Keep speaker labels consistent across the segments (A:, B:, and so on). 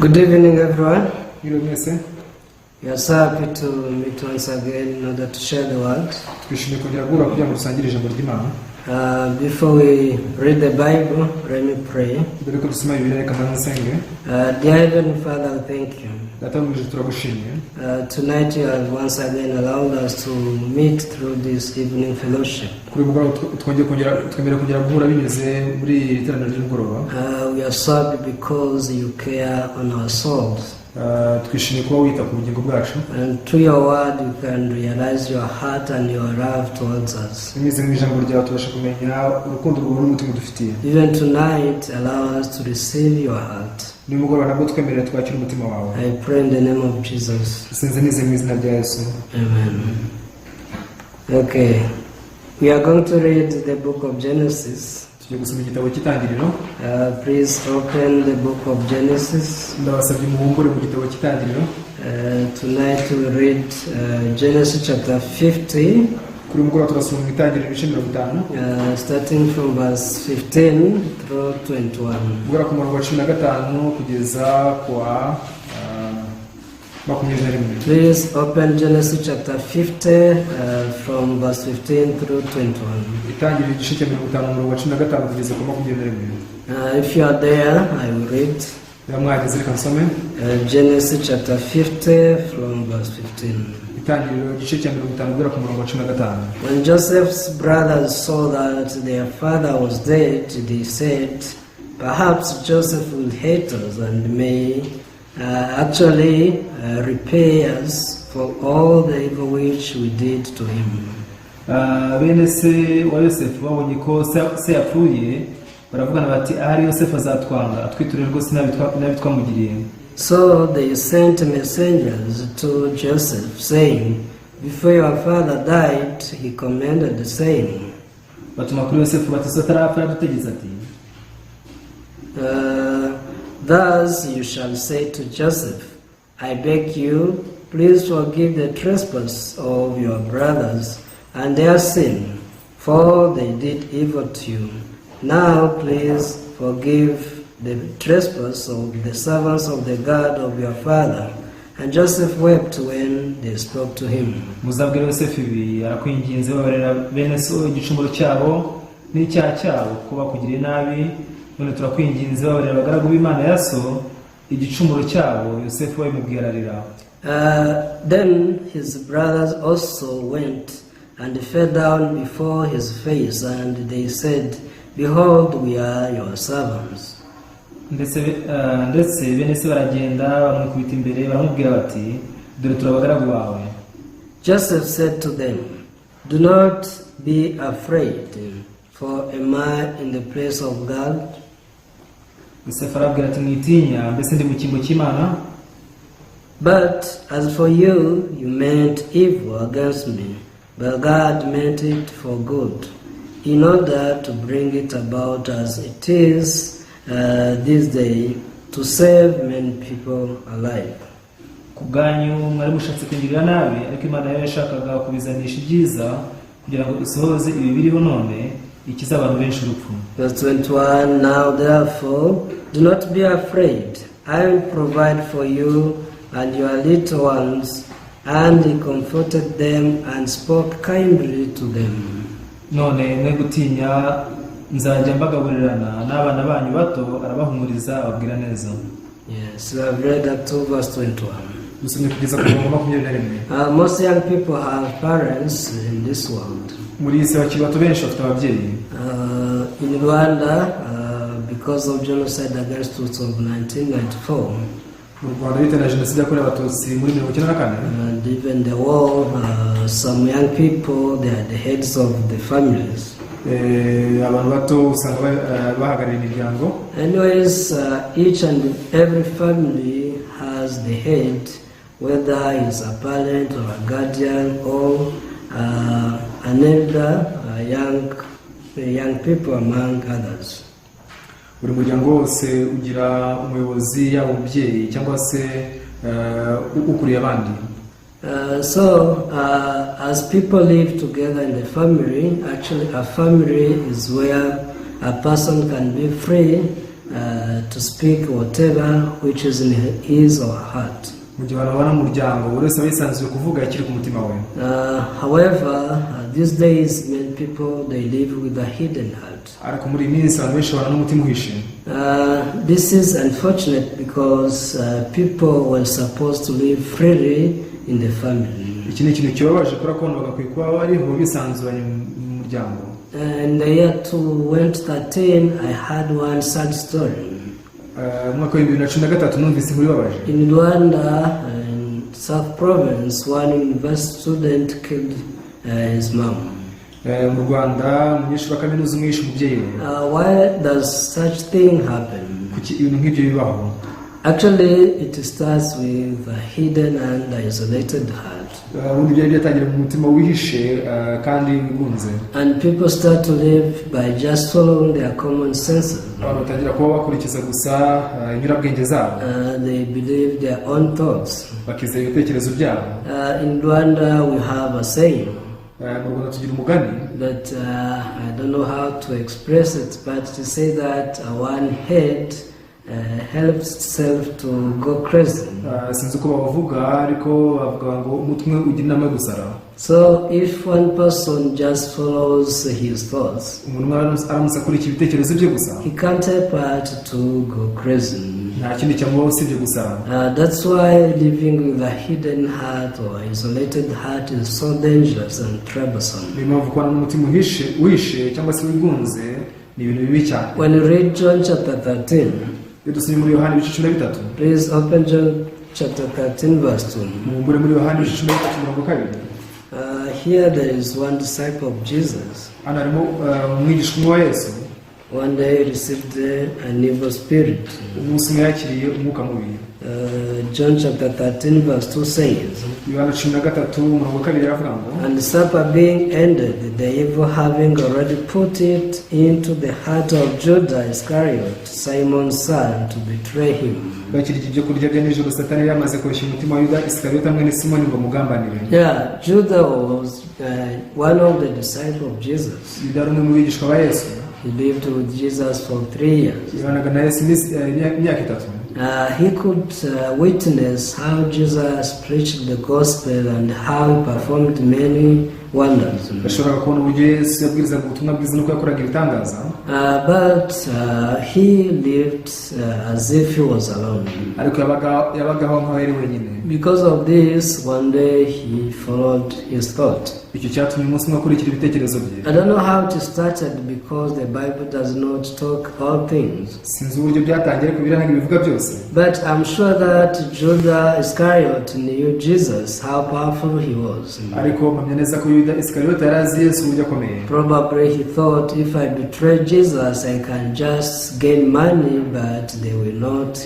A: Good evening, everyone.
B: Mwiriwe mwese.
A: We are so happy to meet once again in order to share the word.
B: Twishimiye kongera guhura kugira ngo dusangire ijambo ry'Imana.
A: Before we read the Bible, let me pray.
B: Mbere yuko dusoma Bibiliya, reka mbanze nsenge.
A: Dear Heavenly Father, we thank you.
B: Data wo mu ijuru, turagushimiye.
A: Tonight you have once again allowed us to meet through this evening fellowship.
B: Kuri uyu mugoroba twongeye kongera twemerewe kongera guhura binyuze muri iri teraniro ry'umugoroba.
A: We are so happy because you care on our souls.
B: Twishimiye kuba wita ku bugingo bwacu.
A: And through your word, you can realize your heart and your love towards us.
B: Binyuze mu ijambo ryawe tubasha kumenya urukundo rwawe n'umutima udufitiye.
A: Even tonight, allow us to receive your heart.
B: Nimugoroba nabwo twemerera twakira umutima wawe.
A: I pray in the name of Jesus.
B: Dusenze nizeye mu izina rya Yesu.
A: Amen. Okay. We are going to read the book of Genesis.
B: Tugiye gusoma igitabo cy'Itangiriro.
A: Please open the book of Genesis.
B: Ndabasabye mubumbure mu gitabo cy'Itangiriro.
A: Tonight we read Genesis chapter 50,
B: Kuri uyu mugoroba turasoma mu Itangiriro ibice 50,
A: starting from verse 15 through 21.
B: Guhera ku murongo wa 15 kugeza ku wa 21.
A: Please open Genesis chapter 50 from verse 15 through 21.
B: Itangiriro igice cya 50, umurongo wa 15 kugeza ku 21.
A: If you are there, I will read.
B: Niba mwageze, reka nsome.
A: Genesis chapter 50 from verse 15.
B: Itangiriro igice cya 50 guhera ku murongo wa 15.
A: When Joseph's brothers saw that their father was dead, they said, "Perhaps Joseph will hate us and may actually repay us for all the evil which we did to him."
B: Bene se wa Yosefu babonye ko se yapfuye, baravugana bati: "Ahari Yosefu azatwanga atwiture rwose nabi twamugiriye."
A: So they sent messengers to Joseph, saying, "Before your father died, he commanded, saying,
B: Batuma kuri Yosefu bati: "So atarapfa yaradutegetse ati:
A: Thus you shall say to Joseph, 'I beg you, please forgive the trespass of your brothers and their sin, for they did evil to you. Now please forgive the trespass of the servants of the God of your father.'" And Joseph wept when they spoke to him.
B: Muzabwire Yosefu ibi: arakwinginze, babarira bene so igicumuro cyabo n'icyaha cyabo, kuko bakugiriye nabi. None turakwinginze, babarira abagaragu b'Imana ya so igicumuro cyabo." Yosefu babimubwiye ararira.
A: Then his brothers also went and fell down before his face, and they said, "Behold, we are your servants."
B: Ndetse bene se baragenda bamwikubita imbere, baramubwira bati: "Dore turi abagaragu bawe."
A: Joseph said to them, "Do not be afraid, for am I in the place of God?"
B: Yosefu arababwira ati: "Mwitinya, mbese ndi mu cyimbo cy'Imana?"
A: "But as for you, you meant evil against me, but God meant it for good, in order to bring it about as it is this day, to save many people alive."
B: "Ku bwanyu mwari mushatse kungirira nabi, ariko Imana yo yashakaga kubizanisha ibyiza kugira ngo isohoze ibi biriho none, ikize abantu benshi urupfu."
A: Verse 21. "Now therefore, do not be afraid. I will provide for you and your little ones." And he comforted them and spoke kindly to them.
B: "None mwe gutinya, nzajya mbagaburirana n'abana banyu bato." Arabahumuriza, ababwira neza.
A: Yes, we have read up to verse 21.
B: Dusomye kugeza ku murongo 21.
A: Most young people have parents in this world.
B: Muri iyi si abakiri bato benshi bafite ababyeyi.
A: In Rwanda, because of genocide against Tutsi of 1994,
B: Mu Rwanda, bitewe na jenoside yakorewe Abatutsi muri 94,
A: and even the war, some young people, they are the heads of the families.
B: Abantu bato usanga bahagarariye imiryango.
A: Anyways, each and every family has the head, whether he's a parent or a guardian or an elder, young people among others.
B: Buri muryango wose ugira umuyobozi, yaba umubyeyi cyangwa se ukuriye abandi.
A: So, as people live together in the family, actually, a family is where a person can be free to speak whatever which is in his or her heart.
B: Mu gihe abantu babana mu muryango, buri wese aba yisanzuye kuvuga ikiri ku mutima we.
A: However, these days many people, they live with a hidden heart.
B: Ariko muri iyi minsi abantu benshi babana n'umutima uhishe.
A: This is unfortunate because people were supposed to live freely in the family.
B: Iki ni ikintu kibabaje kubera ko abantu bagakwiye kuba bariho bisanzuranye mu muryango.
A: In the year 2013, I had one sad story.
B: Mu mwaka wa 2013 numvise inkuru ibabaje.
A: In Rwanda, in South Province, one university student killed his mom.
B: Mu Rwanda umunyeshuri wa kaminuza umwe yishe umubyeyi we.
A: Why does such thing happen?
B: Kuki ibintu nk'ibyo bibaho?
A: Actually, it starts with a hidden and isolated heart.
B: Ubundi byari byatangira mu mutima wihishe kandi wigunze.
A: And people start to live by just following their common senses.
B: Abantu batangira kuba bakurikiza gusa inyurabwenge zabo.
A: They believe their own thoughts.
B: Bakizera ibitekerezo byabo.
A: In Rwanda, we have a saying
B: Mu Rwanda tugira umugani
A: that I don't know how to express it, but to say that one head helps itself to go crazy.
B: Sinzi uko bavuga ariko bavuga ngo umutwe umwe ugira inama yo gusara.
A: So if one person just follows his thoughts,
B: umuntu umwe aramutse akurikiye ibitekerezo bye gusa,
A: he can't help but to go crazy.
B: Nta kindi cyamubaho usibye gusara.
A: That's why living with a hidden heart or isolated heart is so dangerous and troublesome.
B: Niyo mpamvu kubana n'umutima uhishe wihishe cyangwa se wigunze ni ibintu bibi cyane.
A: When you read John chapter 13,
B: iyo dusomye muri Yohani ibice 13,
A: please open John chapter 13, verse 2.
B: Mubumbure muri Yohani ibice 13 umurongo 2.
A: Here there is one disciple of Jesus.
B: Hano harimo umwigishwa umwe wa Yesu.
A: One day he received an evil spirit.
B: Umunsi umwe yakiriye umwuka mubi.
A: John chapter 13, verse 2 says,
B: Yohana 13 umurongo 2 aravuga ngo,
A: "And supper being ended, the evil having already put it into the heart of Judas Iscariot, Simon's son, to betray him."
B: Bakirya ibyo kurya bya nijoro, Satani yari yamaze koshya umutima wa Yuda Isikariyota mwene Simoni ngo amugambanire.
A: Yeah, Judah was one of the disciples of Jesus.
B: Yuda yari umwe mu bigishwa ba Yesu.
A: He lived with Jesus for 3 years.
B: Yabanaga na Yesu imyaka 3.
A: He could witness how Jesus preached the gospel and how he performed many wonders.
B: Yashoboraga kubona uburyo Yesu yabwirizaga ubutumwa bwiza n'uko yakoraga ibitangaza.
A: But he lived as if he was alone.
B: Ariko yabagaho nk'aho yari wenyine.
A: Because of this, one day he followed his thought.
B: Icyo cyatumye umunsi umwe akurikira ibitekerezo bye.
A: I don't know how it started because the Bible does not talk all things.
B: Sinzi uburyo byatangiye ariko Bibiliya ntabwo ibivuga byose.
A: But I'm sure that Judah Iscariot knew Jesus, how powerful he was.
B: Ariko mpamya neza ko Yuda Isikariyota yari azi Yesu uburyo akomeye.
A: Probably he thought, "If I betray Jesus, I can just gain money, but they will not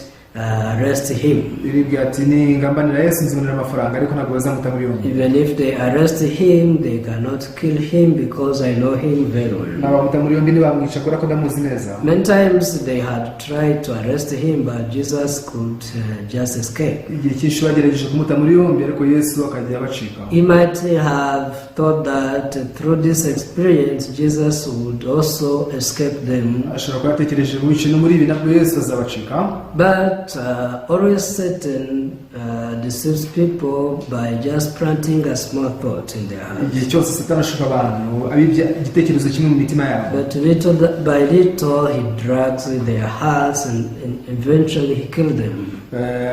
A: arrest him."
B: Yaribwiye ati ningambanira Yesu nzibonera amafaranga ariko ntabwo bazamuta muri yombi.
A: "Even if they arrest him, they cannot kill him because I know him very well."
B: Nabamuta muri yombi ntibamwica kubera ko ndamuzi neza.
A: Many times they had tried to arrest him, but Jesus could just escape.
B: Igihe cyinshi bagerageje kumuta muri yombi ariko Yesu akajya abacika.
A: He might have thought that through this experience, Jesus would also escape them.
B: Ashobora kuba yatekereje mu bice no muri ibi nabwo Yesu azabacika.
A: But always Satan deceives people by just planting a small thought in their heart.
B: Igihe cyose Satani ashuka abantu abibye igitekerezo kimwe mu mitima yabo.
A: But little by little, he drags their hearts and eventually he kills them.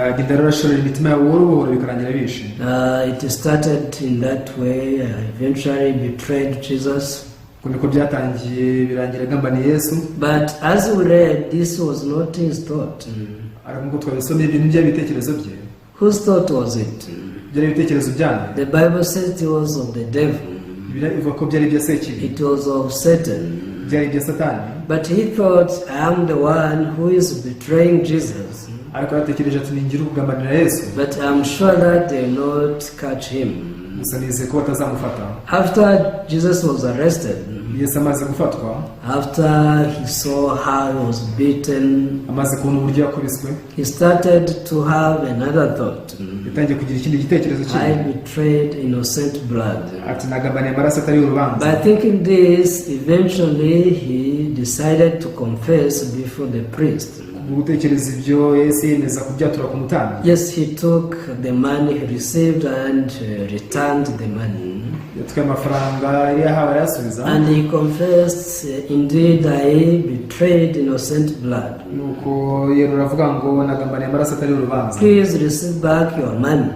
B: Agenda rero ashorera imitima yabo buhoro buhoro bikarangira bishe.
A: It started in that way, eventually betrayed Jesus.
B: Uko niko byatangiye birangira agambaniye Yesu.
A: But as we read, this was not his thought.
B: Ariko nk'uko twabisomye ibyo ntibyari ibitekerezo bye.
A: Whose thought was it?
B: Byari ibitekerezo byanyu?
A: The Bible says it was of the devil.
B: Bibiliya ivuga ko byari ibya Sekibi.
A: It was of Satan.
B: Byari ibya Satani.
A: But he thought, "I am the one who is betraying Jesus."
B: Ariko yaratekereje ati ninjye uri kugambanira Yesu.
A: But I'm sure that they will not catch him.
B: Gusa nizeye ko batazamufata.
A: After Jesus was arrested,
B: Yesu amaze gufatwa,
A: after he saw how he was beaten,
B: amaze kubona uburyo yakubiswe,
A: he started to have another thought.
B: Yatangiye kugira ikindi gitekerezo
A: I
B: kibi.
A: Betrayed innocent blood.
B: Ati nagambaniye amaraso atari urubanza.
A: By thinking this, eventually he decided to confess before the priest.
B: Mu gutekereza ibyo Yesu yemeza kubyatura ku mutambyi.
A: Yes, he took the money he received and returned the money.
B: Yatwaye amafaranga yari yahawe arayasubiza.
A: And he confessed, "Indeed, I betrayed innocent blood.
B: Nuko yerura avuga ngo nagambaniye amaraso atari urubanza.
A: Please receive back your money."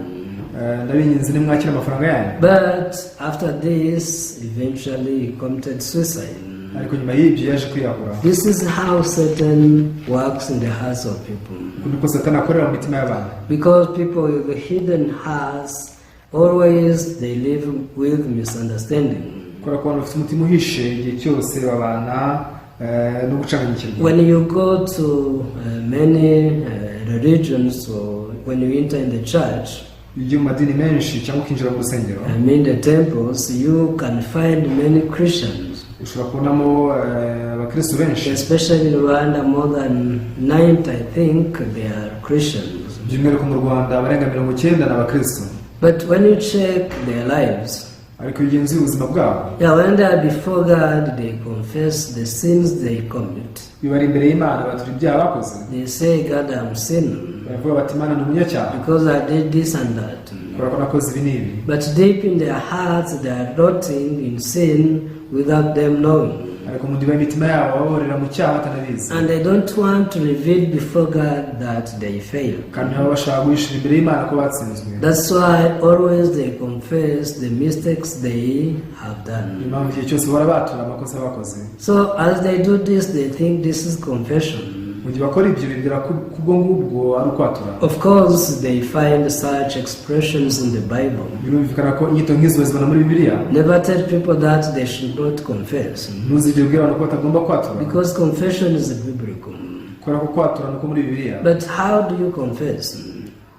B: Eh, ndabinginze nimwakire amafaranga yanyu.
A: But after this, eventually he committed suicide.
B: Ariko nyuma y'ibyo yaje kwiyahura.
A: This is how Satan works in the hearts of people.
B: Uku niko Satani akorera mu mitima y'abantu.
A: Because people with hidden hearts, always they live with misunderstanding.
B: Kubera ko abantu bafite umutima uhishe igihe cyose babana eh, no gucanganyikirwa.
A: When you go to many religions or when you enter in the church,
B: iyo ugiye mu madini menshi cyangwa ukinjira mu rusengero,
A: I mean the temples, you can find many Christians.
B: Ushobora kubonamo eh, abakristo benshi.
A: Especially in Rwanda, more than 90, I think, they are Christians.
B: By'umwihariko mu Rwanda abarenga 90 ni abakristo.
A: But when you check their lives,
B: ariko iyo ugenzuye ubuzima bwabo,
A: yeah, when they are before God, they confess the sins they commit.
B: Iyo bari imbere y'Imana batura ibyaha bakoze.
A: They say, "God, I'm sinning
B: Baravuga bati Imana ni umunyacyaha
A: because I did this and that."
B: kubera ko nakoze ibi n'ibi.
A: But deep in their hearts, they are rotting in sin without them knowing.
B: Ariko mu ndiba y'imitima yabo baborera mu cyaha batanabizi.
A: And they don't want to reveal before God that they failed.
B: Kandi ntibaba bashaka guhishira imbere y'Imana ko batsinzwe.
A: That's why always they confess the mistakes they have
B: Niyo
A: done.
B: mpamvu igihe cyose bahora batura amakosa bakoze.
A: So as they do this, they think this is confession.
B: Mu gihe bakora ibyo bibwira ko kubwo ngubwo ari ukwatura.
A: Of course, they find such expressions in the Bible.
B: Birumvikana ko inyito nk'izo bazibona muri Bibiliya.
A: Never tell people that they should not confess.
B: Ntuzigere ubwira abantu ko batagomba kwatura.
A: Because confession is biblical.
B: Kubera ko kwatura ni uko muri Bibiliya.
A: But how do you confess?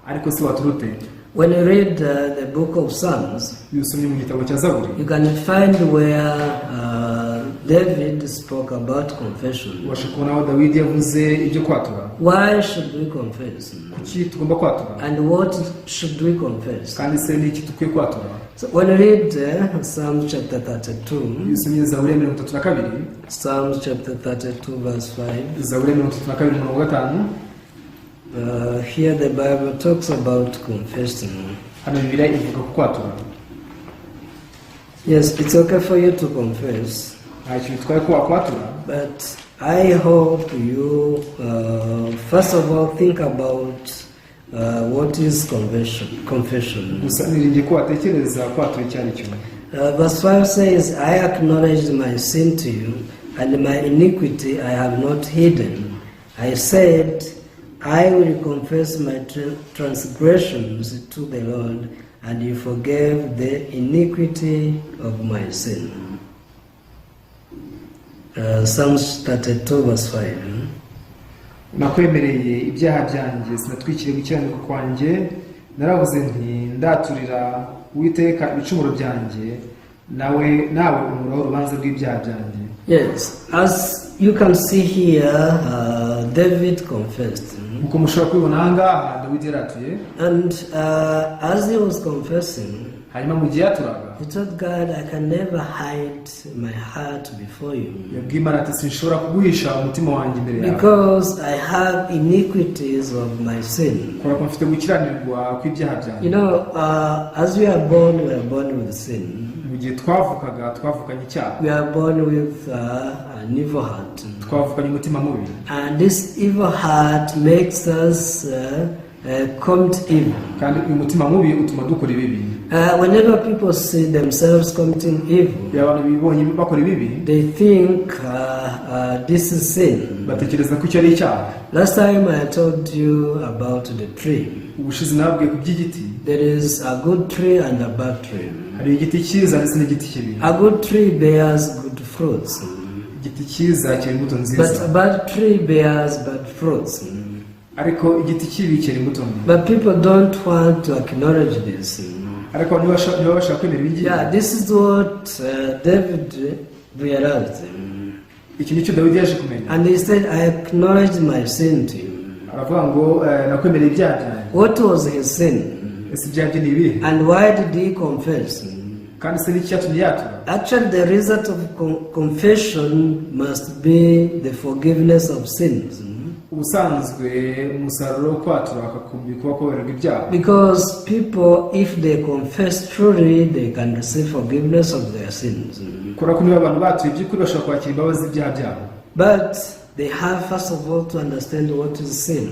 B: Ariko se watura ute?
A: When you read the book of Psalms,
B: iyo usomye mu gitabo cya Zaburi,
A: you can find where David spoke about confession.
B: Ubasha kubona aho Dawidi yavuze ibyo kwatura.
A: Why should we confess?
B: Kuki tugomba kwatura?
A: And what should we confess?
B: Kandi se ni iki dukwiye kwatura?
A: So when you read Psalm chapter 32,
B: iyo usomye Zaburi ya 32,
A: Psalms chapter 32, verse 5,
B: Zaburi ya 32 umurongo wa 5,
A: here the Bible talks about confessing.
B: Hano Bibiliya ivuga ku kwatura.
A: Yes, it's okay for you to confess,
B: Nta kintu bitwaye ko wakwatura,
A: but I hope you, first of all, think about what is confession. Confession.
B: Gusa niringiye ko watekereza kwatura icyo ari cyo.
A: Verse 5 says, "I acknowledged my sin to you, and my iniquity I have not hidden. I said, 'I will confess my transgressions to the Lord,' and you forgave the iniquity of my sin." Psalms 32, verse 5.
B: Nakwemereye ibyaha byanjye sinatwikiriye gukiranirwa kwanjye naravuze nti ndaturira Uwiteka ibicumuro byanjye nawe nawe unkuraho urubanza rw'ibyaha byanjye.
A: Yes, as you can see here, David confessed.
B: Nkuko mushobora kubibona aha ngaha Dawidi yaratuye.
A: And as he was confessing,
B: hanyuma mu gihe yaturaga,
A: he told God, "I can never hide my heart before you
B: yabwiye Imana ati sinshobora kuguhisha umutima wanjye imbere yawe
A: because I have iniquities of my sin."
B: kubera ko mfite gukiranirwa kw'ibyaha byanjye.
A: As we are born with sin.
B: Mu gihe twavukaga twavukanye icyaha.
A: We are born with an evil heart.
B: Twavukanye umutima mubi.
A: And this evil heart makes us commit evil.
B: Kandi uyu mutima mubi utuma dukora ibibi.
A: Whenever people see themselves committing evil,
B: iyo abantu bibonye bakora ibibi,
A: they think this is sin.
B: Batekereza ko icyo ari icyaha.
A: Last time I told you about the tree.
B: Ubushize nababwiye ku by'igiti.
A: There is a good tree and a bad tree.
B: Hari igiti cyiza ndetse n'igiti kibi.
A: A good tree bears good fruits,
B: igiti cyiza cyera imbuto
A: but
B: nziza,
A: a bad tree bears bad fruits.
B: Ariko igiti kibi cyera imbuto mbi.
A: But people don't want to acknowledge this.
B: Ariko abantu ntibaba bashaka kwemera ibi ngibi.
A: Yeah, this is what David realized.
B: Iki nicyo Dawidi yaje kumenya.
A: And he said, "I acknowledge my sin to you."
B: Aravuga ngo nakwemereye ibyaha byanjye.
A: What was his sin?
B: Ese ibyaha bye ni ibihe?
A: And why did he confess?
B: Kandi se n'iki cyatumye yatura?
A: Actually, the result of confession must be the forgiveness of sins.
B: Ubusanzwe umusaruro wo kwatura wakagombye kuba kubabarirwa ibyaha.
A: Because people, if they confess truly, they can receive forgiveness of their sins.
B: Kubera ko niba abantu batuye iby'ukuri bashobora kwakira imbabazi z'ibyaha byabo.
A: But they have first of all to understand what is sin.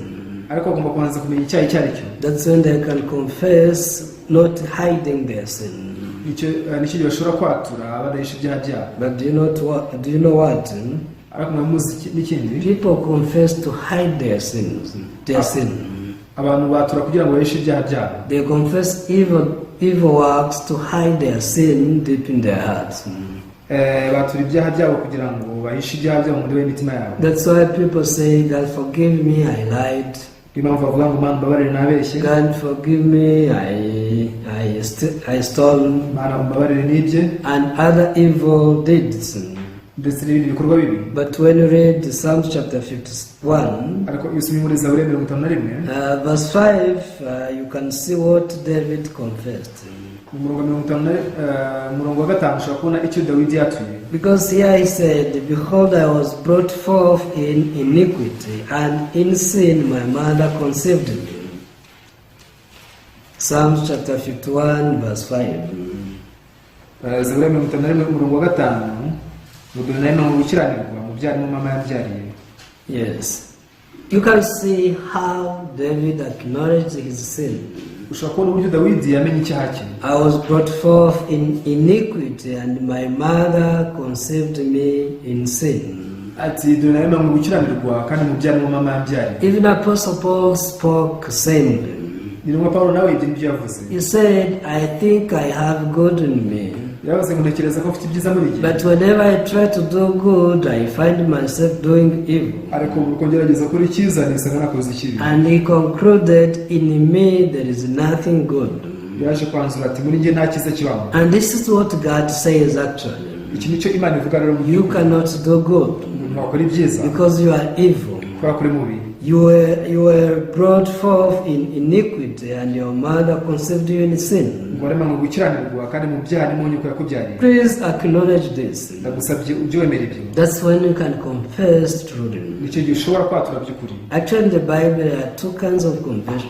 B: Ariko bagomba kubanza kumenya icyaha icyo ari cyo.
A: That's when they can confess, not hiding their sin.
B: Nicyo gihe bashobora kwatura badahisha ibyaha byabo.
A: But do you know what? Do you know what?
B: Ariko mwaba muzi n'ikindi?
A: People confess to hide their sins, their sin.
B: Abantu batura kugira ngo bahishe ibyaha byabo.
A: They confess evil works to hide their sin deep in their hearts.
B: Batura ibyaha byabo kugira ngo bahishe ibyaha byabo mu ndiba y'imitima yabo.
A: That's why people say, "God forgive me, I lied."
B: Niyo mpamvu bavuga ngo Mana umbabarire nabeshye.
A: "God forgive me, I stole,"
B: Mana umbabarire nibye.
A: and other evil deeds.
B: Ndetse n'ibindi bikorwa bibi.
A: But when you read Psalms chapter 51,
B: Ariko iyo usomye muri Zaburi ya 51,
A: verse 5, you can see what David confessed.
B: Mu murongo wa mirongo itanu na umurongo wa 5 ushobora kubona icyo Dawidi yatuye.
A: Because here he said, "Behold, I was brought forth in iniquity, and in sin my mother conceived me." Psalms chapter 51, verse 5.
B: Zaburi ya 51 umurongo wa 5 ngo dore nari mu gukiranirwa mu byaha nimwo mama yambyariye.
A: Yes. You can see how David acknowledged his sin.
B: Ushobora kubona uburyo Dawidi yamenye icyaha cye.
A: "I was brought forth in iniquity, and my mother conceived me in sin."
B: Ati dore nari mu gukiranirwa kandi mu byaha nimwo mama yambyariye.
A: Even Apostle Paul spoke same.
B: Intumwa Pawulo nawe ibyo nibyo yavuze.
A: He said, "I think I have good in me."
B: Yaravuze ngo ntekereza ko mfite ibyiza muri jye.
A: "But whenever I try to do good, I find myself doing evil."
B: Ariko buri uko ngerageza gukora icyiza nisanga nakoze ikibi.
A: And he concluded, "In me there is nothing good."
B: Yaje kwanzura ati muri njye nta cyiza kibamo.
A: And this is what God says actually.
B: Iki nicyo Imana ivuga rero mu
A: You cannot do good
B: ntiwakora ibyiza
A: because you are evil.
B: Kubera ko uri mubi.
A: You were brought forth in iniquity, and your mother conceived you in sin.
B: Ngo waremanywe gukiranirwa kandi mu byaha nimwo nyoko yakubyariye.
A: Please acknowledge this.
B: Ndagusabye ujye wemera ibyo.
A: That's when you can confess truly.
B: Nicyo gihe ushobora kwatura by'ukuri.
A: Actually, in the Bible, there are two kinds of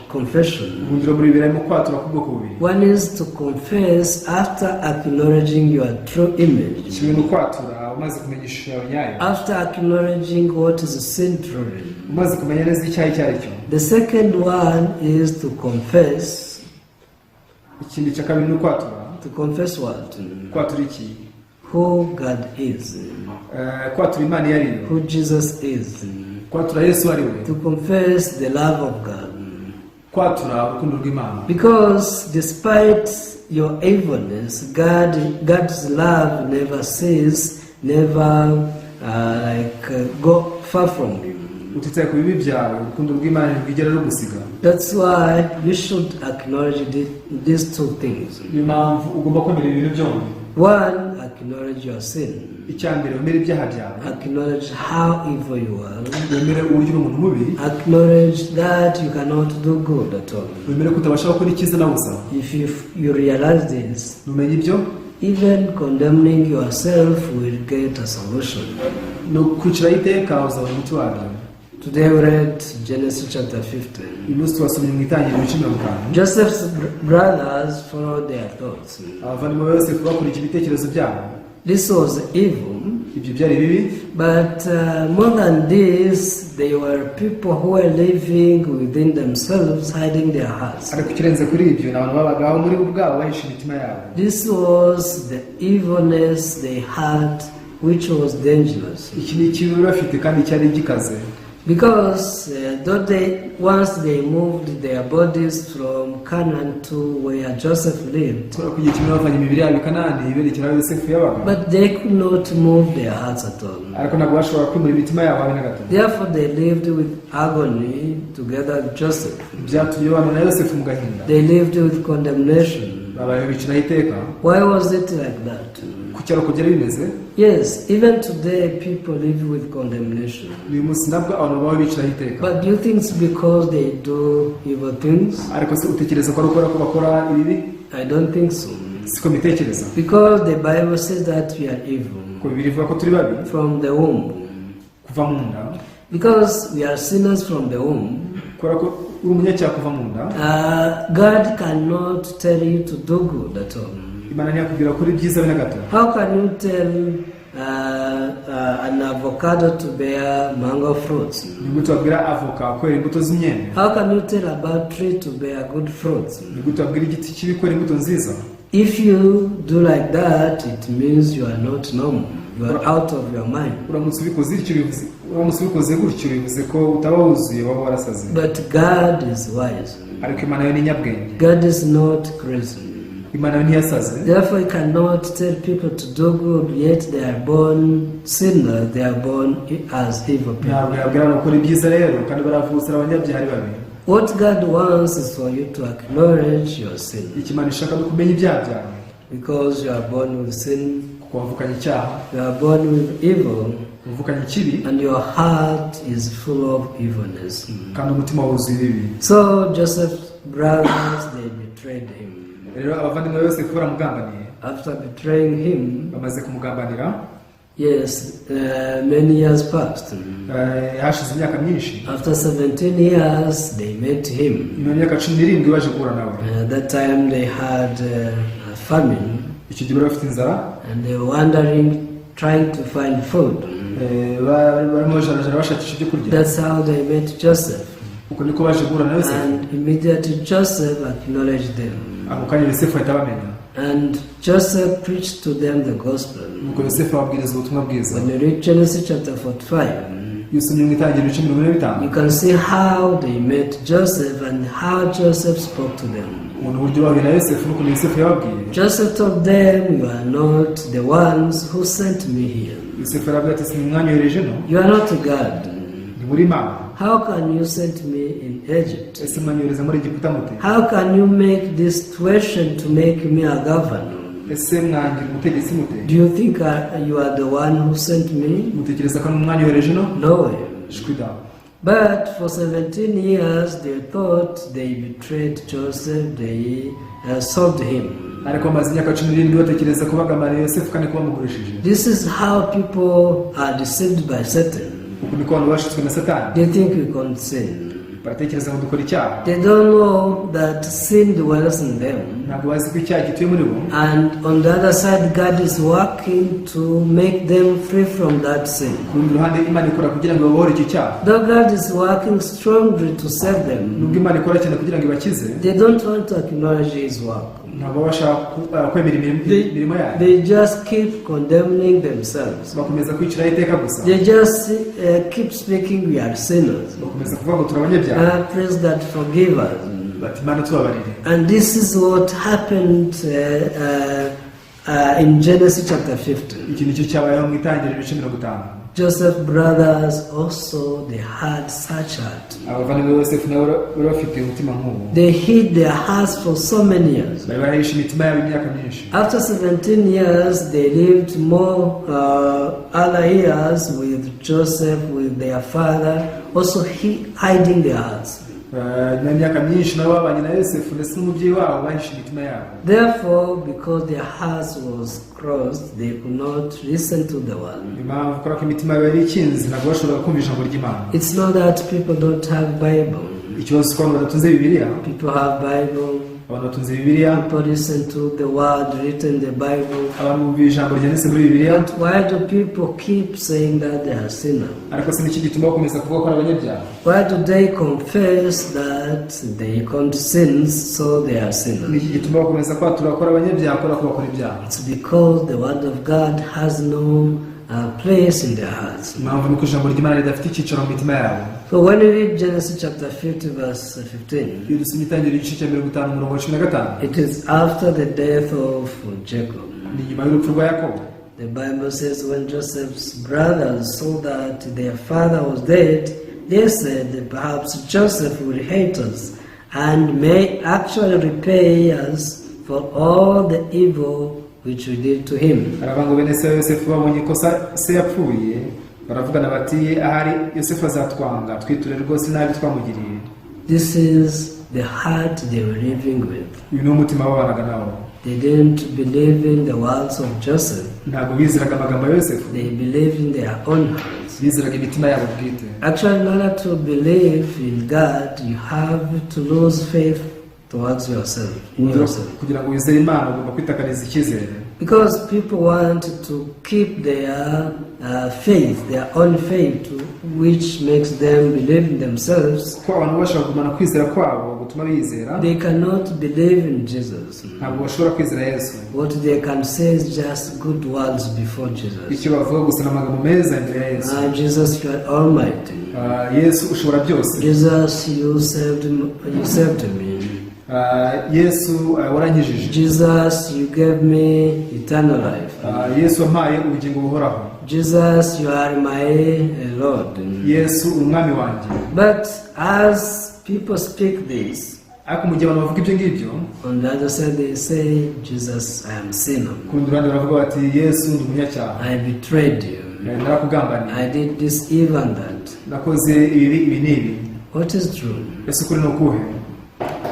A: confession.
B: Ubundi muri Bibiliya harimo kwatura k'ubwoko bubiri.
A: One is to confess after acknowledging your true image,
B: Kimwe ni ukwatura umaze kumenya ishusho yawe nyayo,
A: after acknowledging what is sin truly.
B: Umaze kumenya neza icyaha icyo ari cyo.
A: The second one is to confess.
B: Ikindi cya kabiri ni ukwatura.
A: To confess what?
B: Kwatura iki?
A: Who God is,
B: Kwatura Imana iyo ari yo,
A: who Jesus is.
B: Kwatura Yesu ari we,
A: To confess the love of God.
B: Kwatura urukundo rw'Imana.
A: Because despite your evilness, God's love never ceases, never like go far from you.
B: Utitaye ku bibi byawe urukundo rw'Imana ntirwigera rugusiga.
A: That's why you should acknowledge these two things.
B: Niyo mpamvu ugomba kwemera ibintu byombi.
A: One, acknowledge your sin.
B: Icya mbere wemere ibyaha byawe.
A: Acknowledge how evil you are.
B: Wemere uburyo uri umuntu mubi.
A: Acknowledge that you cannot do good at all.
B: Wemere ko utabasha gukora icyiza na busa.
A: If you realize this,
B: numenya ibyo,
A: even condemning yourself will get a solution.
B: No kwiciraho iteka uzabona umuti wabyo.
A: Today we read Genesis chapter 15.
B: Uyu munsi twasomye mu itangiriro ibice 50.
A: Joseph's brothers followed their thoughts.
B: Abavandimwe ba Yosefu bakurikije ibitekerezo byabo.
A: This was evil,
B: Ibyo byari bibi.
A: But more than this, they were people who were living within themselves, hiding their hearts.
B: Ariko ikirenze kuri ibyo ni abantu babagaho muri bo ubwabo bahisha imitima yabo.
A: This was the evilness they had, which was dangerous.
B: Iki ni ikibi bari bafite kandi cyari gikaze.
A: Because though they once they moved their bodies from Canaan to where Joseph lived,
B: Kubera ko igihe kimwe bavanye imibiri yabo i Kanani berekera aho Yosefu yabaga,
A: but they could not move their hearts at all.
B: Ariko ntabwo bashobora kwimura imitima yabo habe na gato.
A: Therefore, they lived with agony together with Joseph.
B: Byatumye babana na Yosefu mu gahinda.
A: They lived with condemnation.
B: Babayeho biciraho iteka.
A: Why was it like that?
B: Kuki Kuki ari uko byari bimeze?
A: Yes, even today people live with condemnation.
B: Uyu munsi nabwo abantu babaho biciraho iteka.
A: But do you think it's because they do evil things?
B: Ariko se utekereza ko ari ukubera ko bakora ibibi?
A: I don't think so.
B: Siko mbitekereza.
A: Because the Bible says that we are evil
B: Ko Bibiliya ivuga ko turi babi
A: from the womb.
B: Kuva mu nda.
A: Because we are sinners from the womb,
B: Kubera ko uri umunyacyaha kuva mu nda,
A: God cannot tell you to do good at all.
B: Imana ntiyakubwira gukora ibyiza be na gato.
A: How can you tell an avocado to bear mango fruits?
B: Ni gute wabwira avoka kwera imbuto z'imyembe?
A: How can you tell a bad tree to bear good fruits?
B: Ni gute wabwira igiti kibi kwera imbuto nziza?
A: If you do like that, it means you are not normal. You are out of your mind.
B: Uramutse ubikoze gutyo bivuze ko utaba wuzuye, waba warasaze.
A: But God is wise.
B: Ariko Imana yo ni inyabwenge.
A: God is not crazy.
B: Imana yo ntiyasaze.
A: Therefore, you cannot tell people to do good, yet they are born sinners, they are born as evil people.
B: Ntabwo yabwira abantu gukora ibyiza rero kandi baravutse ari abanyabyaha, ari babi.
A: What God wants is for you to acknowledge your sin.
B: Icyo Imana ishaka ni ukumenya ibyaha byawe.
A: Because you are born with sin,
B: Kuko wavukanye icyaha,
A: you are born with evil,
B: wavukanye ikibi,
A: and your heart is full of evilness.
B: Kandi umutima wuzuye ibibi.
A: So Joseph's brothers, they betrayed him.
B: Rero abavandimwe ba Yosefu baramugambaniye.
A: After betraying him,
B: Bamaze kumugambanira,
A: yes, many years passed.
B: Hashize imyaka myinshi.
A: After 17 years, they met him.
B: Nyuma y'imyaka 17 baje guhura nawe.
A: That time they had a famine
B: Icyo gihe bari bafite inzara.
A: And they were wandering, trying to find food.
B: Barimo bajarajara bashakisha ibyo kurya.
A: That's how they met Joseph.
B: Uko niko baje guhura na Yosefu.
A: And immediately Joseph acknowledged them.
B: Ako kanya Yosefu ahita abamenya.
A: And Joseph preached to them the gospel.
B: Nuko Yosefu ababwiriza ubutumwa bwiza.
A: When you read Genesis chapter 45,
B: Iyo usomye mu Itangiriro ibice 45,
A: you can see how they met Joseph and how Joseph spoke to them.
B: Ubona uburyo bahuye na Yosefu n'ukuntu Yosefu yababwiye.
A: Joseph told them, "You are not the ones who sent me here.
B: Yosefu arababwira ati: "Si mwanyohereje no."
A: You are not God.
B: Ntimuri Imana.
A: How can you send me in Egypt?
B: Ese mwanyohereza muri Egiputa mute?
A: How can you make this situation to make me a governor?
B: Ese mwangira umutegetsi mute?
A: Do you think you are the one who sent me?
B: Mutekereza ko mwanyohereje no?"
A: No way.
B: Shwi da.
A: But for 17 years they thought they betrayed Joseph, they sold him.
B: Ariko bamaze imyaka 17 batekereza ko bagambaniye Yosefu kandi ko bamugurishije.
A: This is how people are deceived by Satan.
B: Uku niko abantu bashutswe na Satani.
A: They think we can sin.
B: Baratekereza ngo dukora icyaha.
A: They don't know that sin dwells in them.
B: Ntabwo bazi ko icyaha gituye muri bo.
A: And on the other side, God is working to make them free from that sin.
B: Ku rundi ruhande Imana ikora kugira ngo babohore icyo cyaha.
A: Though God is working strongly to save them,
B: Nubwo Imana ikora cyane kugira ngo ibakize,
A: they don't want to acknowledge His work.
B: Ntabwo baba bashaka kwemera imirimo yayo.
A: They just keep condemning themselves.
B: Bakomeza kwiciraho iteka gusa.
A: They just keep speaking, "We are sinners."
B: Bakomeza kuvuga ngo turi abanyabyaha.
A: Please God, forgive us.
B: Bati: "Imana tubabarire."
A: And this is what happened in Genesis chapter 50.
B: Iki nicyo cyabayeho mu Itangiriro ibice 50.
A: Joseph's brothers also, they had such heart.
B: Abavandimwe ba Yosefu nabo bari bafite umutima nk'uwo.
A: They hid their hearts for so many years.
B: Bari barahishe imitima yabo imyaka myinshi.
A: After 17 years, they lived more other years with Joseph, with their father, also hiding their hearts.
B: Nyuma y'imyaka myinshi nabo babanye na Yosefu ndetse n'umubyeyi wabo bahishe imitima yabo.
A: Therefore, because their hearts was closed, they could not listen to the word.
B: Impamvu kubera ko imitima yabo yari ikinze, ntabwo bashoboraga kumva ijambo ry'Imana.
A: It's not that people don't have Bible.
B: Ikibazo si uko abantu badatunze Bibiliya.
A: People have Bible.
B: Abantu batunze Bibiliya.
A: People listen to the word written in the Bible.
B: Abantu bumva ijambo ryanditse muri Bibiliya.
A: But why do people keep saying that they are sinners?
B: Ariko se niki gituma bakomeza kuvuga ko ari abanyabyaha?
A: Why do they confess that they commit sins, so they are sinners?
B: Niki gituma bakomeza kwatura ko ari abanyabyaha kubera ko bakora ibyaha?
A: It's because the word of God has no place in their hearts.
B: Impamvu ni uko ijambo ry'Imana ridafite icyicaro mu mitima yabo.
A: So when you read Genesis chapter 50, verse 15,
B: Iyo dusomye Itangiriro igice cya 50 umurongo wa 15,
A: it is after the death of Jacob.
B: Ni nyuma y'urupfu rwa Yakobo.
A: The Bible says when Joseph's brothers saw that their father was dead, they said, "Perhaps Joseph will hate us and may actually repay us for all the evil which we did to him."
B: Aravuga ngo bene se wa Yosefu babonye ko se yapfuye, baravugana bati: "Ahari Yosefu azatwanga, twiture rwose nabi twamugiriye."
A: This is the heart they were living with.
B: Uyu ni umutima babanaga nawo.
A: They didn't believe in the words of Joseph.
B: Ntabwo bizeraga amagambo ya Yosefu.
A: They believed in their own hearts.
B: Bizeraga imitima yabo bwite.
A: Actually, in order to believe in God, you have to lose faith towards yourself, in yourself.
B: Kugira ngo wizere Imana ugomba kwitakariza icyizere.
A: Because people want to keep their faith, their own faith, which makes them believe in themselves.
B: Kuko abantu bashobora kugumana kwizera kwabo gutuma bizera.
A: They cannot believe in Jesus.
B: Ntabwo bashobora kwizera Yesu.
A: What they can say is just good words before Jesus.
B: Icyo bavuga gusa ni amagambo meza imbere ya Yesu.
A: Ah, Jesus, you are Almighty.
B: Ah, Yesu, ushobora byose.
A: Jesus, you saved me.
B: Ah, Yesu, ah, warankijije.
A: Jesus, you gave me eternal life.
B: Ah, Yesu, wampaye ubugingo buhoraho.
A: Jesus, you are my Lord.
B: Yesu, uri umwami wanjye.
A: But as people speak this,
B: Ariko mu gihe abantu bavuga ibyo ngibyo,
A: on the other side they say, "Jesus, I am sinner.
B: ku rundi ruhande baravuga bati: "Yesu, ndi umunyacyaha.
A: I betrayed you.
B: Eh, narakugambaniye.
A: I did this, even that."
B: Nakoze ibibi ibi n'ibi."
A: What is true?
B: Ese ukuri ni ukuhe?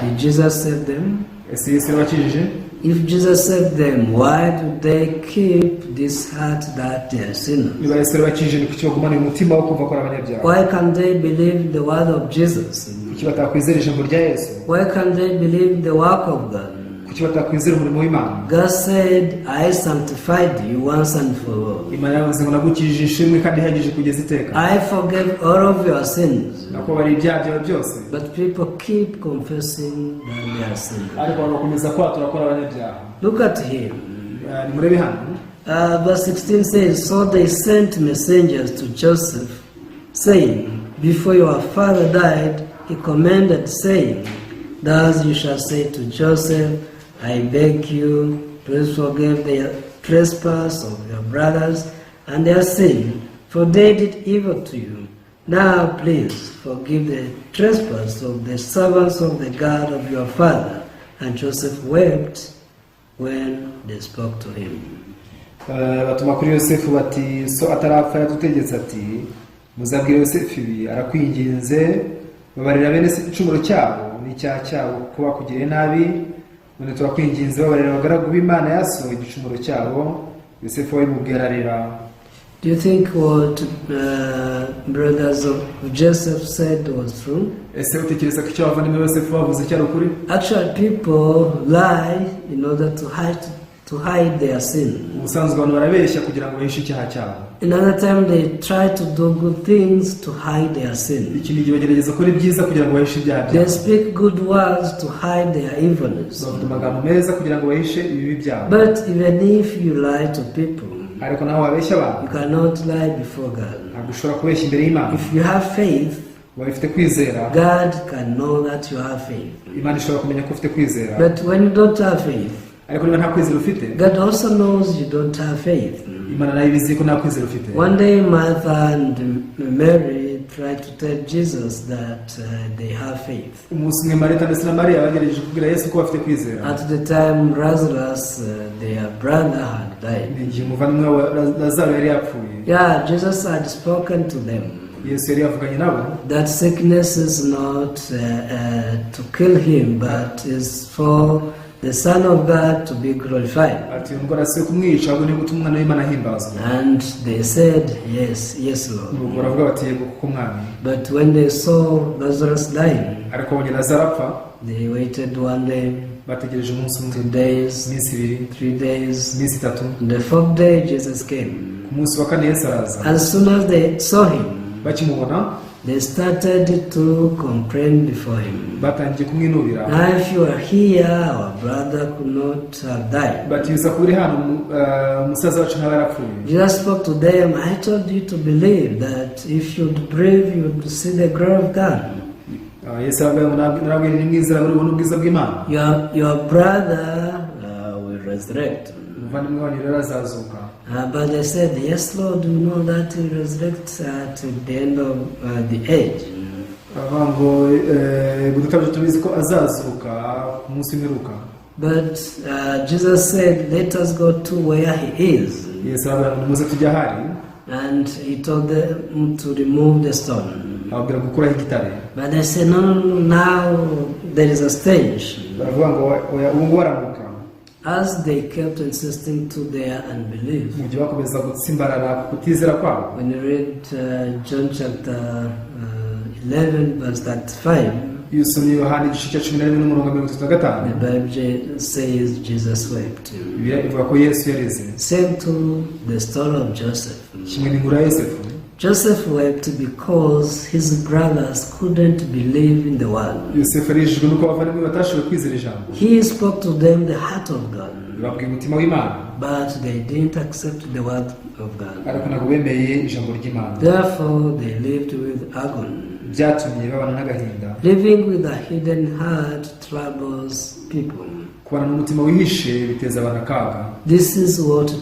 A: Did Jesus save them?
B: Ese Yesu yarabakijije?
A: If Jesus saved them, why do they keep this heart that they are sinners?
B: Niba Yesu yarabakijije, ni kuki bagumana uyu mutima wo kumva ko ari abanyabyaha?
A: Why can't they believe the word of Jesus?
B: Kuki batakwizera ijambo rya Yesu?
A: Why can't they believe the work of God?
B: Kuki batakwizera umurimo w'Imana?
A: God said, "I sanctified you once and for all.
B: Imana yaravuze ngo: "Nagukijije ishimwe kandi ihagije kugeza iteka.
A: I forgave all of your sins."
B: Nakubabariye ibyaha byawe byose."
A: But people keep confessing that they are sinners.
B: Ariko abantu bakomeza kwatura ko ari abanyabyaha.
A: Look at him.
B: Eh, nimurebe hano.
A: Verse 16 says, "So they sent messengers to Joseph, saying, 'Before your father died, he commanded, saying, Thus you shall say to Joseph, I beg you, please forgive the trespass of your brothers and their sin, for they did evil to you. Now please forgive the trespass of the servants of the God of your father.'" And Joseph wept when they spoke to him.
B: Eh, batuma kuri Yosefu bati: "So atarapfa yadutegetse ati: 'Muzabwire Yosefu ibi: arakwinginze, babarira bene se igicumuro cyabo n'icyaha cyabo, kuko bakugiriye nabi. None turakwinginze, babarira abagaragu b'Imana ya so igicumuro cyabo.' Yosefu babimubwira ararira."
A: Do you think what brothers of Joseph said was true?
B: Ese utekereza ko icyo abavandimwe ba Yosefu bavuze cyari ukuri?
A: Actually, people lie in order to hide their sin.
B: Ubusanzwe abantu barabeshya kugira ngo bahishe icyaha cyabo.
A: Another time, they try to do good things to hide their sin.
B: Ikindi gihe bagerageza gukora ibyiza kugira ngo bahishe ibyaha
A: They
B: byabo.
A: Speak good words to hide their evilness.
B: Bavuga amagambo meza kugira ngo bahishe ibibi byabo.
A: But even if you lie to people,
B: Ariko nawe wabeshya abantu,
A: you cannot lie before God.
B: Ntabwo ushobora kubeshya imbere y'Imana.
A: If you have faith,
B: Waba ufite kwizera,
A: God can know that you have faith.
B: Imana ishobora kumenya ko ufite kwizera.
A: But when you don't have faith,
B: Ariko niba nta kwizera ufite,
A: God also knows you don't have faith.
B: Imana nayo ibizi ko nta kwizera ufite.
A: One day, Martha and Mary tried to tell Jesus that they have faith.
B: Umunsi umwe Marita ndetse na Mariya bagerageje kubwira Yesu ko bafite kwizera.
A: At the time, Lazarus, their brother, had died.
B: Ni igihe umuvandimwe wa Lazaro yari yapfuye.
A: Yeah, Jesus had spoken to them
B: Yesu yari yavuganye nabo
A: that sickness is not to kill him, but is for the Son of God to be glorified.
B: Ati: "Iyo ndwara si iyo kumwica, ahubwo ni gutuma umwana w'Imana ahimbazwa."
A: And they said, Yes, Lord."
B: Nuko baravuga bati: "Yego kuko Mwami."
A: But when they saw Lazarus dying,
B: Ariko babonye Lazaro apfa,
A: they waited one day,
B: bategereje umunsi umwe,
A: 2 days,
B: iminsi ibiri,
A: 3 days.
B: iminsi itatu.
A: On the fourth day, Jesus came.
B: Ku munsi wa kane Yesu araza.
A: As soon as they saw him,
B: Bakimubona,
A: they started to complain before him.
B: Batangiye kumwinubira.
A: "Now, if you are here, our brother could not have died."
B: Bati: "Uza kuba uri hano, eh, umusaza wacu ntaba yarapfuye."
A: Jesus spoke to them, "I told you to believe that if you'd believe, you'd see the glory of God."
B: Ah, Yesu arababwira ngo: "Narababwiye nimwizera muri bubone ubwiza bw'Imana."
A: Your brother will resurrect."
B: Umuvandimwe wanyu rero azazuka.
A: But they said, "Yes, Lord, we know that he resurrects at the end of the age."
B: Baravuga ngo: "Eh, databuja, tubizi ko azazuka ku munsi w'imperuka."
A: But Jesus said, "Let us go to where he is."
B: Yesu arababwira ngo nimuze tujye ahari.
A: And he told them to remove the stone.
B: Ababwira gukuraho igitare.
A: But they said, "No, no, no, now there is a stench."
B: Baravuga ngo oya, ubu ngubu aranuka.
A: As they kept insisting to their unbelief.
B: Mu gihe bakomeza gutsimbarara ku kutizera kwabo.
A: When you read John chapter 11, verse 35,
B: Iyo usomye Yohani igice cya 11 n'umurongo wa 35,
A: the Bible says Jesus wept.
B: Bibiliya ivuga ko Yesu yarize.
A: Same to the story of Joseph.
B: Kimwe n'inkuru ya Yosefu.
A: Joseph wept because his brothers couldn't believe in the word.
B: Yosefu yarijijwe n'uko abavandimwe batashoboye kwizera ijambo.
A: He spoke to them the heart of God,
B: Babwiye umutima w'Imana,
A: but they didn't accept the word of God.
B: ariko ntabwo bemeye ijambo ry'Imana.
A: Therefore, they lived with agony.
B: Byatumye babana n'agahinda.
A: Living with a hidden heart troubles people.
B: Kubana n'umutima wihishe biteza abantu akaga.
A: This is what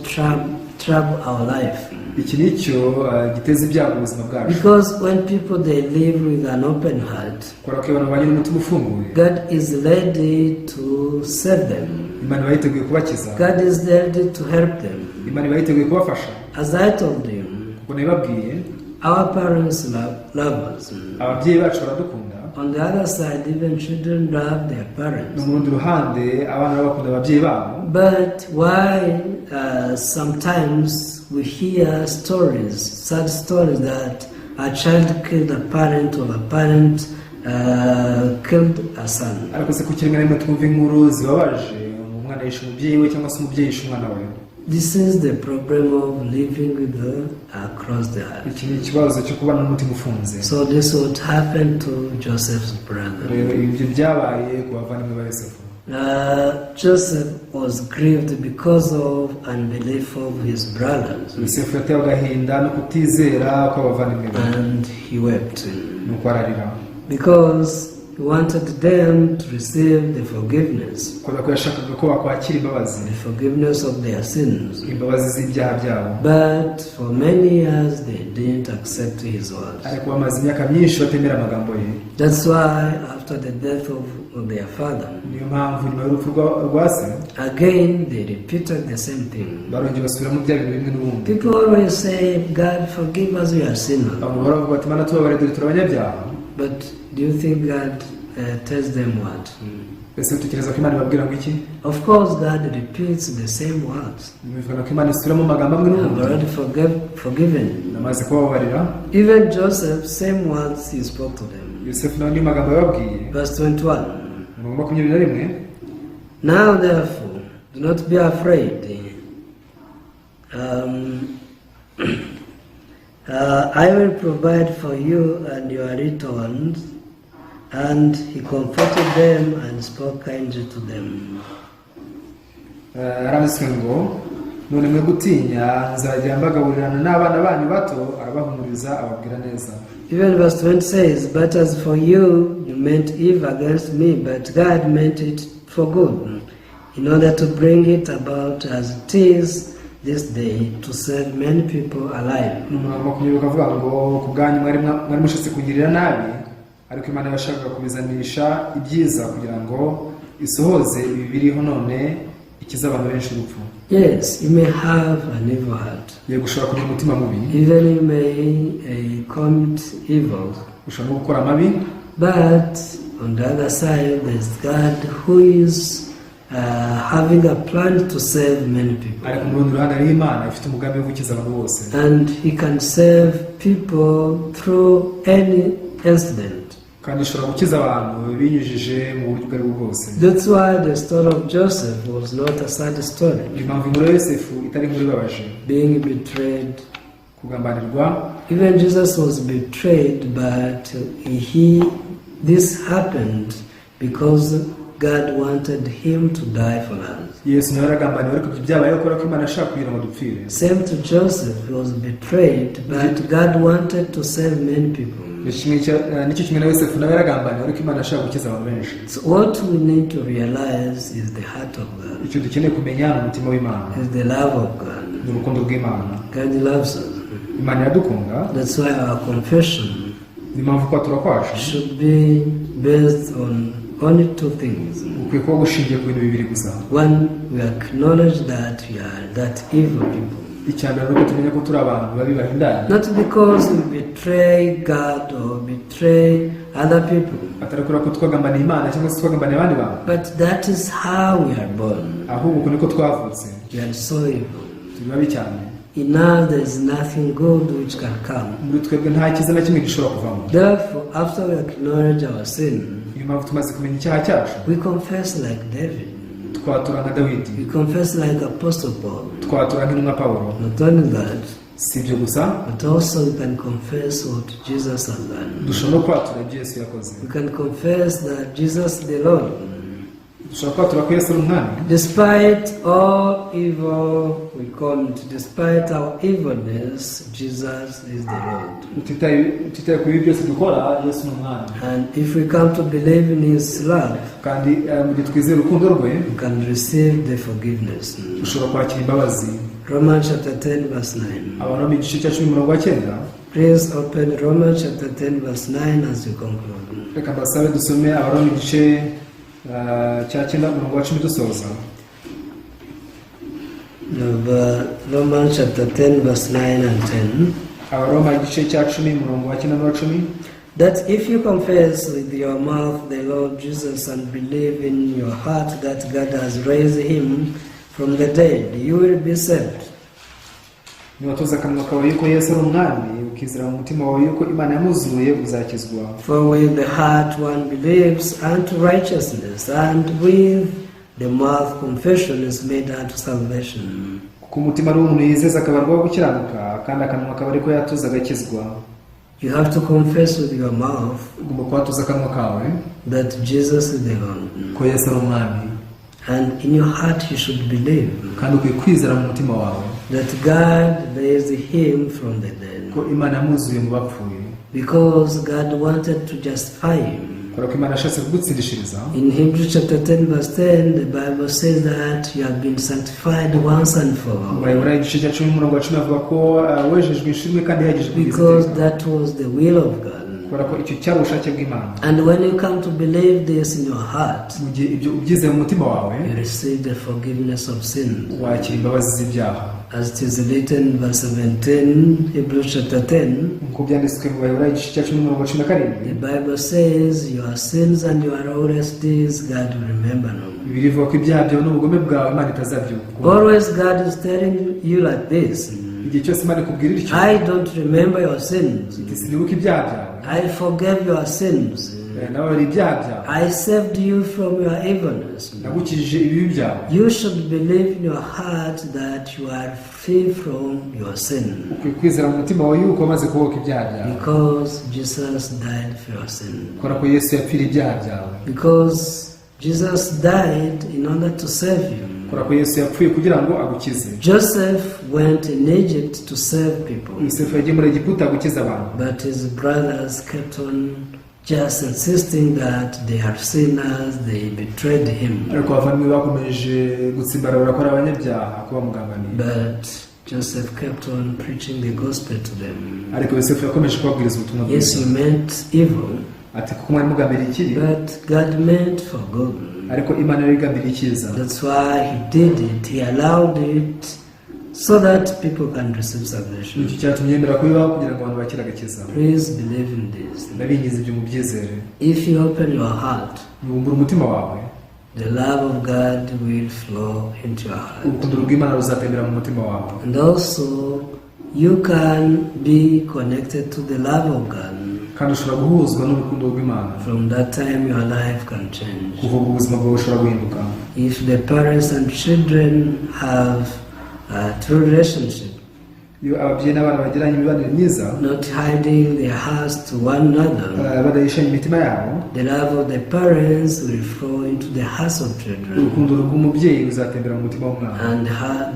A: trouble our life.
B: Iki ni cyo giteza ibyago ubuzima bwacu.
A: Because when people they live with an open heart,
B: Kubera ko iyo abantu babanye n'umutima ufunguye,
A: God is ready to save them.
B: Imana iba yiteguye kubakiza.
A: God is ready to help them.
B: Imana iba yiteguye kubafasha.
A: As I told you,
B: Kuko nabibabwiye,
A: our parents love us.
B: Ababyeyi bacu baradukunda.
A: On the other side, even children love their
B: No
A: parents.
B: mu rundi ruhande abana baba bakunda ababyeyi babo.
A: But why sometimes we hear stories, sad stories that a child killed a parent or a parent killed a son?
B: Ariko se kuki rimwe na rimwe twumva inkuru zibabaje umwana yishe umubyeyi we cyangwa se umubyeyi yishe umwana we?
A: This is the problem of living with the across the heart.
B: Iki ni ikibazo cyo kubana n'umutima ufunze.
A: So this would happen to Joseph's brother.
B: Rero ibyo byabaye ku bavandimwe ba Yosefu.
A: Joseph was grieved because of unbelief of his brothers,
B: Yosefu yatewe agahinda no kutizera kw'abavandimwe be,
A: and he wept
B: nuko ararira,
A: because he wanted them to receive the forgiveness,
B: kubera ko yashakaga ko bakwakira imbabazi,
A: the forgiveness of their sins.
B: Imbabazi z'ibyaha byabo.
A: But for many years they didn't accept his words.
B: Ariko bamaze imyaka myinshi batemera amagambo ye.
A: That's why after the death of their father,
B: Niyo mpamvu nyuma y'urupfu rwa se,
A: again they repeated the same thing.
B: Barongeye basubiramo bya bintu bimwe n'ubundi.
A: People always say, "God, forgive us, we are sinners."
B: Abantu baravuga bati Mana tubabarire dore turi abanyabyaha.
A: But do you think God tells them what?
B: Ese utekereza ko Imana ibabwira ngo iki?
A: Of course, God repeats the same words.
B: Bivuga ko Imana isubiramo amagambo amwe
A: "I've
B: n'ubundi.
A: already forgiven."
B: Namaze kubababarira.
A: Even Joseph, same words he spoke to them.
B: Yosefu nawe niyo magambo yababwiye.
A: Verse 21.
B: Umurongo 21.
A: "Now therefore, do not be afraid. I will provide for you and your little ones." And he comforted them and spoke kindly to them.
B: Haranditswe ngo none mwe gutinya nzajya mbagaburirana n'abana banyu bato arabahumuriza ababwira neza.
A: Even verse 20 says, "But as for you, you meant evil against me, but God meant it for good, in order to bring it about as it is this day, to save many people alive."
B: N'umurongo 20 ukavuga ngo ku bwanyu mwari mushatse kungirira nabi ariko Imana yashakaga kubizanisha ibyiza kugira ngo isohoze ibi biriho none ikize abantu benshi urupfu.
A: Yes, you may have an evil heart.
B: Yego ushobora kugira umutima mubi.
A: Even you may commit evil.
B: Ushobora no gukora amabi.
A: But on the other side, there's God who is having a plan to save many people.
B: Ariko mu rundi ruhande hariho Imana ifite umugambi wo gukiza abantu bose.
A: And He can save people through any incident.
B: Kandi ishobora gukiza abantu binyujije mu buryo ubwo aribwo bwose.
A: That's why the story of Joseph was not a sad story.
B: Niyo mpamvu inkuru ya Yosefu itari inkuru ibabaje.
A: Being betrayed.
B: Kugambanirwa.
A: Even Jesus was betrayed, but this happened because God wanted him to die for us.
B: Yesu nawe yaragambaniwe ariko ibyo byabayeho kubera ko Imana yashaka kugira ngo dupfire.
A: Same to Joseph, he was betrayed, but God wanted to save many people.
B: Nicyo kimwe na Yosefu nawe yaragambaniwe ariko Imana yashaka gukiza abantu benshi.
A: So what we need to realize is the heart of God,
B: Icyo dukeneye kumenya ni umutima w'Imana,
A: is the love of God.
B: ni urukundo rw'Imana.
A: God loves us.
B: Imana iradukunda.
A: That's why our confession
B: Niyo mpamvu kwatura kwacu
A: should be based on only two things.
B: Gukwiye kuba gushingiye ku bintu bibiri gusa.
A: One, we acknowledge that we are that evil people.
B: Icya mbere ni uko tumenya ko turi abantu babi bahindanye.
A: Not because we betray God or betray other people,
B: atari kubera ko twagambaniye Imana cyangwa se twagambaniye abandi bantu,
A: but that is how we are born.
B: Ahubwo uko niko twavutse.
A: We are so evil.
B: Turi babi cyane.
A: In us there is nothing good which can come.
B: Muri twebwe nta cyiza na kimwe gishobora kuvamo.
A: Therefore, after we acknowledge our sin,
B: Niyo mpamvu tumaze kumenya icyaha cyacu,
A: we confess like David.
B: Twatura nka Dawidi.
A: We confess like Apostle Paul.
B: Twatura nk'intumwa Pawulo.
A: Not only that,
B: Si ibyo gusa,
A: but also we can confess what Jesus has done.
B: Dushobora no kwatura ibyo Yesu yakoze.
A: We can confess that Jesus the Lord,
B: Dushobora kwatura ko Yesu ari umwami.
A: Despite all evil we commit, despite our evilness, Jesus is the Lord.
B: Utitaye ku bibi byose dukora, Yesu ni umwami.
A: And if we come to believe in His love,
B: Kandi mu gihe twizera urukundo rwe,
A: we can receive the forgiveness.
B: Dushobora kwakira imbabazi.
A: Romans chapter 10, verse 9.
B: Abaroma igice cya 10 umurongo wa 9.
A: Please open Romans chapter 10, verse 9 as we conclude.
B: Reka mbasabe dusome Abaroma igice cya 9 umurongo wa 10 dusoza.
A: Romans chapter 10, verse 9 and 10.
B: Abaroma igice cya 10 umurongo wa 9 n'uwa 10.
A: That if you confess with your mouth the Lord Jesus and believe in your heart that God has raised him from the dead, you will be saved.
B: Niwatuza akanwa kawe yuko Yesu ari umwami ukizera mu mutima wawe yuko Imana yamuzuye uzakizwa.
A: For with the heart one believes unto righteousness, and with the mouth confession is made unto salvation.
B: Kuko umutima ari umuntu yizeza akabarwaho gukiranuka kandi akanwa akaba ariko yatuza agakizwa.
A: You have to confess with your mouth
B: Ugomba kwatuza akanwa kawe
A: that Jesus is the Lord.
B: Ko Yesu ari umwami.
A: And in your heart you should believe
B: Kandi ukwiye kwizera mu mutima wawe
A: that God raised him from the dead.
B: Ko Imana yamuzuye mu bapfuye.
A: Because God wanted to justify him.
B: Kubera ko Imana yashatse kugutsindishiriza.
A: In Hebrews chapter 10, verse 10, the Bible says that you have been sanctified once and for
B: Mu
A: all.
B: Baheburayo igice cya 10 umurongo wa 10 avuga ko wejejwe inshuro imwe kandi ihagije kugeza
A: Because
B: iteka.
A: that was the will of God.
B: Kubera ko icyo cyari ubushake bw'Imana.
A: And when you come to believe this in your heart,
B: Mu gihe ibyo ubyizeye mu mutima wawe,
A: you receive the forgiveness of sins.
B: Wakira imbabazi z'ibyaha.
A: As it is written in verse 17, Hebrews chapter 10,
B: Nk'uko byanditswe mu Baheburayo igice cya 10 umurongo wa 17,
A: the Bible says, "Your sins and your lawless deeds God will remember no more."
B: Bibiliya ivuga ko ibyaha byawe n'ubugome bwawe Imana itazabyibuka.
A: Always God is telling you like this:
B: Igihe cyose Imana ikubwira ityo,
A: "I don't remember your sins.
B: Iti sinibuka ibyaha byawe.
A: I forgave your sins.
B: Nababariye ibyaha byawe.
A: I saved you from your evilness."
B: Nagukijije ibibi byawe.
A: You should believe in your heart that you are free from your sin
B: Ukwiye kwizera mu mutima wawe yuko wamaze kubohoka ibyaha byawe.
A: Because Jesus died for your sin.
B: Kubera ko Yesu yapfiriye ibyaha byawe.
A: Because Jesus died in order to save you.
B: Kubera ko Yesu yapfuye kugira ngo agukize.
A: Joseph went in Egypt to save people,
B: Yosefu yagiye muri Egiputa gukiza abantu,
A: but his brothers kept on just insisting that they are sinners, they betrayed him.
B: Ariko abavandimwe bakomeje gutsimbarara ko ari abanyabyaha ko bamugambaniye.
A: But Joseph kept on preaching the gospel to them.
B: Ariko Yosefu yakomeje kubabwiriza ubutumwa
A: Yes,
B: bwiza.
A: you meant evil,
B: Ati kuko mwari mugambiriye ikibi,
A: but God meant for good.
B: Ariko Imana yari igambiriye icyiza.
A: That's why He did it. He allowed it so that people can receive salvation.
B: Nicyo cyatumye yemera kubibaho kugira ngo abantu bakire agakiza.
A: Please believe in this.
B: Ndabinginze ibyo mubyizere.
A: If you open your heart,
B: Niwumbura umutima wawe,
A: the love of God will flow into your heart.
B: Urukundo rw'Imana ruzatembera mu mutima wawe.
A: And also, you can be connected to the love of God.
B: Kandi ushobora guhuzwa n'urukundo rw'Imana.
A: From that time, your life can change.
B: Kuva ubwo ubuzima bwawe bushobora guhinduka.
A: If the parents and children have a true relationship,
B: Iyo ababyeyi n'abana bagiranye imibanire myiza,
A: not hiding their hearts to one another,
B: badahishanya imitima yabo,
A: the love of the parents will flow into the hearts of children.
B: Urukundo rw'umubyeyi ruzatembera mu mutima w'umwana.
A: And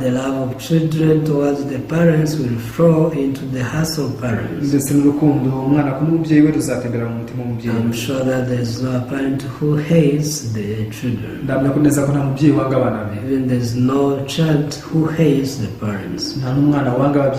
A: the love of children towards the parents will flow into the hearts of parents.
B: Ndetse n'urukundo umwana akunda umubyeyi we ruzatembera mu mutima w'umubyeyi.
A: I'm sure that there is no parent who hates the children.
B: Ndahamya ko neza ko nta mubyeyi wanga abana be.
A: Even there is no child who hates the parents.
B: Nta n'umwana wanga ababyeyi be.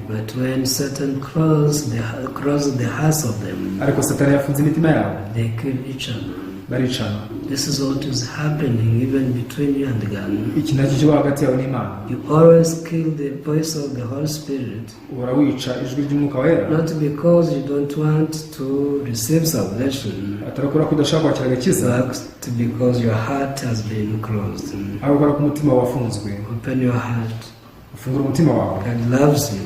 A: But when Satan closed the hearts of them,
B: Ariko Satani yafunze imitima yabo,
A: they kill each other.
B: Baricana.
A: This is what is happening even between you and God.
B: Iki nacyo kiba hagati yawe n'Imana.
A: You always kill the voice of the Holy Spirit,
B: Uhora wica ijwi ry'Umwuka Wera,
A: not because you don't want to receive salvation,
B: atari ukubera ko udashaka kwakira agakiza,
A: but because your heart has been closed.
B: ahubwo kubera ko umutima wawe wafunzwe.
A: Open your heart.
B: Ufungure umutima wawe.
A: God loves you.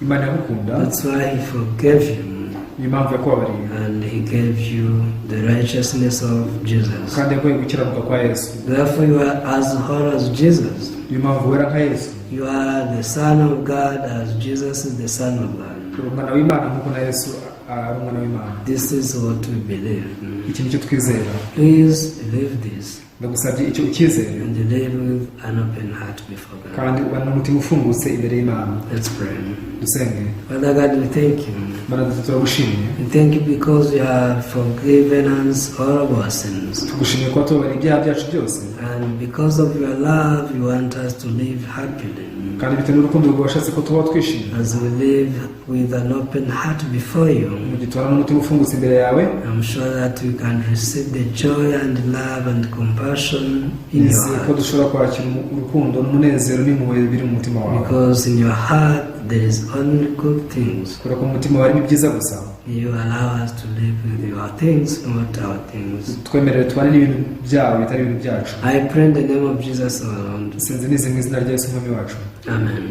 B: Imana iragukunda.
A: That's why He forgave you
B: Niyo mpamvu yakubabariye
A: and He gave you the righteousness of Jesus.
B: kandi yaguhaye gukiranuka kwa Yesu.
A: Therefore, you are as holy as Jesus.
B: Niyo mpamvu wera nka Yesu.
A: You are the Son of God as Jesus is the Son of God.
B: Uri umwana w'Imana nk'uko na Yesu ari umwana w'Imana.
A: This is what we believe.
B: Iki nicyo twizera.
A: Please believe this
B: Ndagusabye icyo ucyizere
A: and live with an open heart before God.
B: kandi ubane n'umutima ufungutse imbere y'Imana.
A: Let's pray.
B: Dusenge.
A: Father God, we thank you.
B: Mana Data, turagushimiye.
A: We thank you because you have forgiven us all of our sins.
B: Tugushimiye kuba tubabara ibyaha byacu byose.
A: And because of your love, you want us to live happily.
B: Kandi bitewe n'urukundo rwawe washatse ko tubaho twishimye.
A: As we live with an open heart before you,
B: Mu gihe tubana n'umutima ufungutse imbere yawe,
A: I'm sure that we can receive the joy and love and compassion in your
B: nizeye ko
A: heart.
B: dushobora kwakira urukundo n'umunezero n'impuhwe biri mu mutima wawe.
A: Because in your heart there is only good things.
B: Kubera ko mu mutima wawe harimo ibyiza gusa.
A: You allow us to live with your things, not our things.
B: Twemerere tubane n'ibintu byawe bitari ibintu byacu.
A: I pray in the name of Jesus our Lord.
B: Senze nizeye mu izina rya Yesu Umwami wacu.
A: Amen.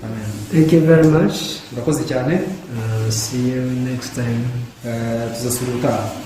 B: Amen.
A: Thank you very much.
B: Urakoze cyane.
A: See you next time.
B: Tuzasubira ubutaha.